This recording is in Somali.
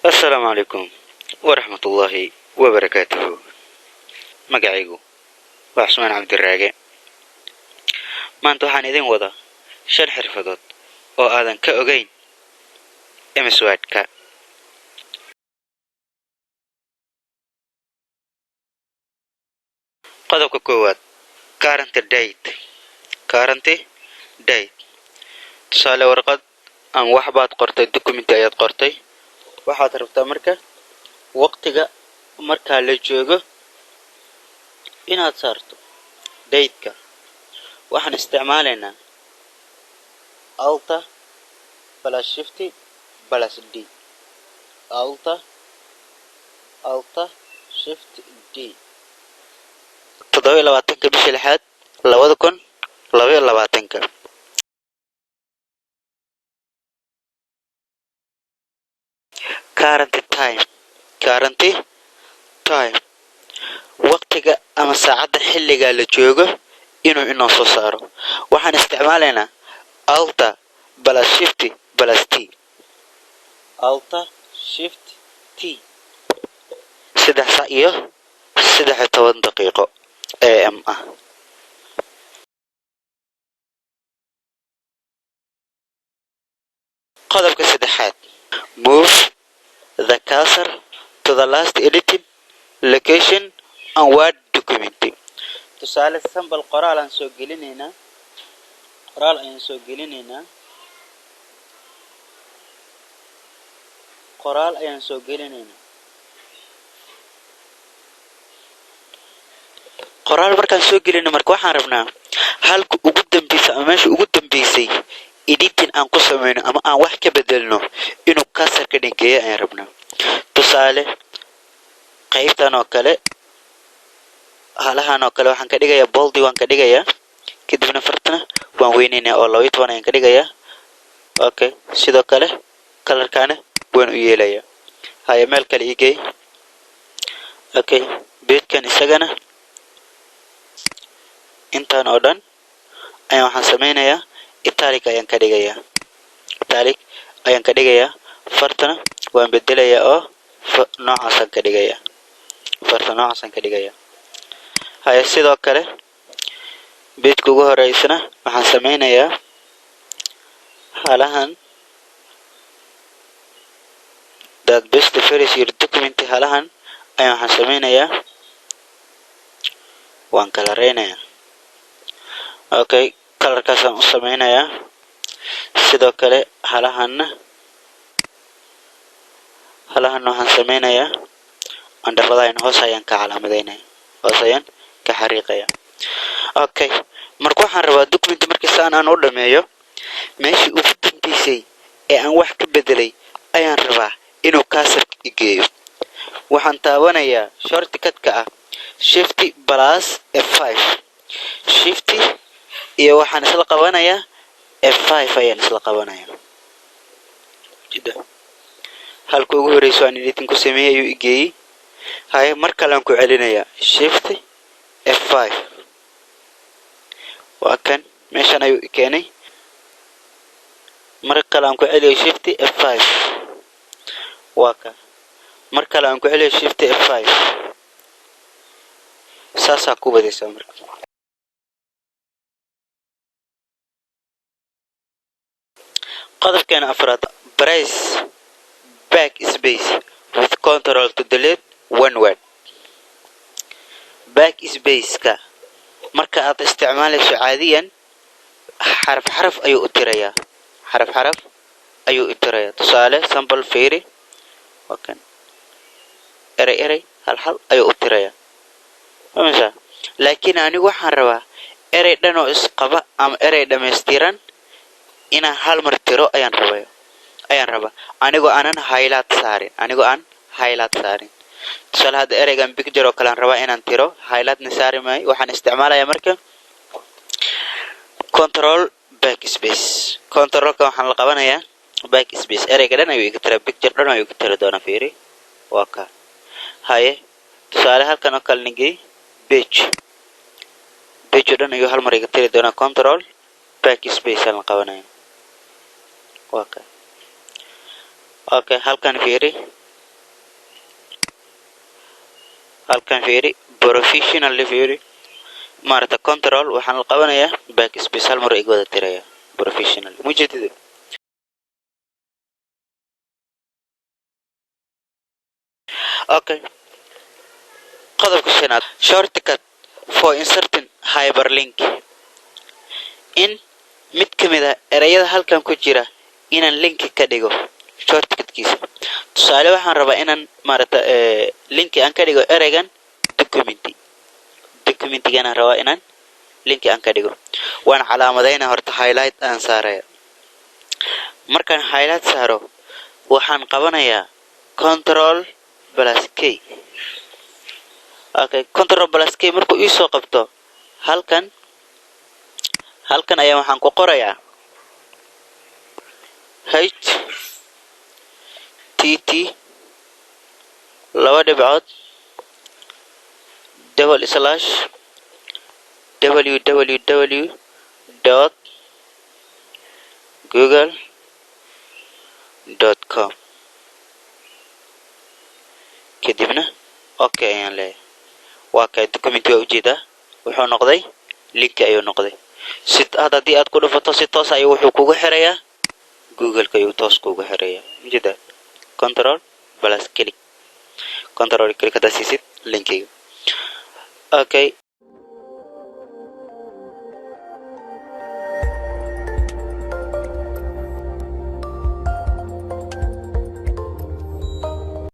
Assalaamu calaykum waraxmatullaahi wabarakaatuhu. Magacaygu waa Cusmaan Cabdiraage. Maanta waxaan idin wadaa shan xirfadood oo aadan ka ogeyn MS Word-ka. Qodobka koowaad, current date. Current date, tusaale, warqad ama wax baad qortay, documenti ayaad qortay. Waxaad rabtaa marka waqtiga markaa la joogo inaad saarto date-ka. Waxaan isticmaalaynaa Alt plus Shift plus D. Alt Shift D. 27-ka bisha lixaad 2022-ka. Current time. Current time, waqtiga ama saacadda xilligaa la joogo inuu inoo soo saaro, waxaan isticmaalaynaa Alt plus Shift plus T. Alt Shift T. 3 saac iyo 13 daqiiqo AM ah. Qodobka saddexaad, move the cursor to the last editing location on Word document. Tusaale, sample, qoraal aan soo gelinaynaa, qoraal ayaan soo gelinaynaa, qoraal ayaan soo gelinaynaa. Qoraal markaan soo gelino, marka waxaan rabnaa halka ugu dambeysay ama meesha ugu dambeysay editing aan ku sameyno ama aan wax ka bedelno inuu cursor-ka dhangeeyo ayaan rabnaa. Tusaale, qaybtan oo kale, halahan oo kale, waxaan ka dhigayaa bold waan ka dhigayaa. Kadibna fartana waan weyneynaya oo 12 ayaan ka dhigayaa. Okay, sidoo kale color-kaana waan u yeelayaa. Haya, meel kale igey. Okay, beedkan isagana intaan oo dhan ayaan waxaan sameynayaa italic ayaan ka dhigayaa, italic ayaan ka dhigayaa. Fartana waan bedelayaa oo noocaasaan ka dhigayaa, farta noocaasaan ka dhigayaa. Haya, sidoo kale beedka ugu horeysana waxaan sameynayaa halahan that best finish your document. Halahan ayaan waxaan sameynayaa waan color-eynayaa. Okay, color-kaasaan u sameynayaa. Sidoo kale halahanna waxaan sameynayaa underline, hoos ayaan ka calaamadeynaya, hoos ayaan ka xariiqaya. Okay, marka waxaan rabaa document markii saan aan u dhameeyo, meeshii ugu dambeysay ee aan wax ka bedelay ayaan rabaa inuu cursor-ka igeeyo. Waxaan taabanayaa shortcut-ka ah Shift plus F5. Shift iyo waxaan isla qabanayaa F5 ayaan isla qabanayaa. Jida halka ugu horeyso aan editing ku sameeyey ayuu igeeyey. Haye, mar kale aan ku celinayaa Shift F5. Waa kan, meeshan ayuu keenay. Mar kale aan ku celiyo Shift F5. Waa kan. Mar kale aan ku celiyo Shift F5. Saasaa ku wadaysaa marka. Qodobkeena afraad, press backspace with Control to delete one word. Backspace-ka marka aad isticmaalayso, caadiyan xaraf xaraf ayuu u tirayaa, xaraf xaraf ayuu u tirayaa. Tusaale, sample, fiiri, waa kan, erey erey, hal hal ayuu u tirayaa. Fameysaa? Laakiin anigu waxaan rabaa erey dhan oo isqaba ama erey dhammaystiran inaan hal mar tiro ayaan rabaya, ayaan rabaa, anigoo aanan highlight saarin, anigoo aan highlight saarin. Tusaale, hadda ereygan picture oo kale aan rabaa inaan tiro, highlightna saari maayo. Waxaan isticmaalayaa marka Control backspace. Control-ka waxaan la qabanayaa backspace. Ereyga dhan ayuu iga tira, picture dhan ayuu iga tiri doonaa. Fiiri, waa ka. Haye, tusaale, halkan oo kale nigey, page, page oo dhan ayuu hal mar iga tiri doonaa. Control backspace aan la qabanaya. Waa ka. Okay, halkan fiiri. Halkan fiiri, professional fiiri. Maarata, control waxaan la qabanayaa backspace, hal mar iga wada tiraya professional mujeedida. Okay, qodobka shanaad, shortcut for inserting hyperlink, in mid ka mid a ereyada halkan ku jira inaan linki ka dhigo shortcutkiisa. Tusaale, waxaan rabaa inaan, maarata, linki aan ka dhigo ereygan documenti. Documentiganaan rabaa inaan linki aan ka dhigo. Waan calaamadayna horta, highlight aan saaraya. Markaan highlight saaro, waxaan qabanayaa control plus K. Okay, control plus K markuu iisoo qabto, halkan ayaa waxaan ku qorayaa HTT laba dhibcood double slash www.google.com. Kadibna okay ayaan leeyahay. Waa kay documenti, waa ujeedaa, wuxuu noqday linki ayuu noqday. Si hadda haddii aad ku dhufato, si toos ayuu wuxuu kugu xirayaa Googleka ayuu toos kugu xirayaa. Ujeedaa, control plus click, control click haddaad siisid linkiga. Okay.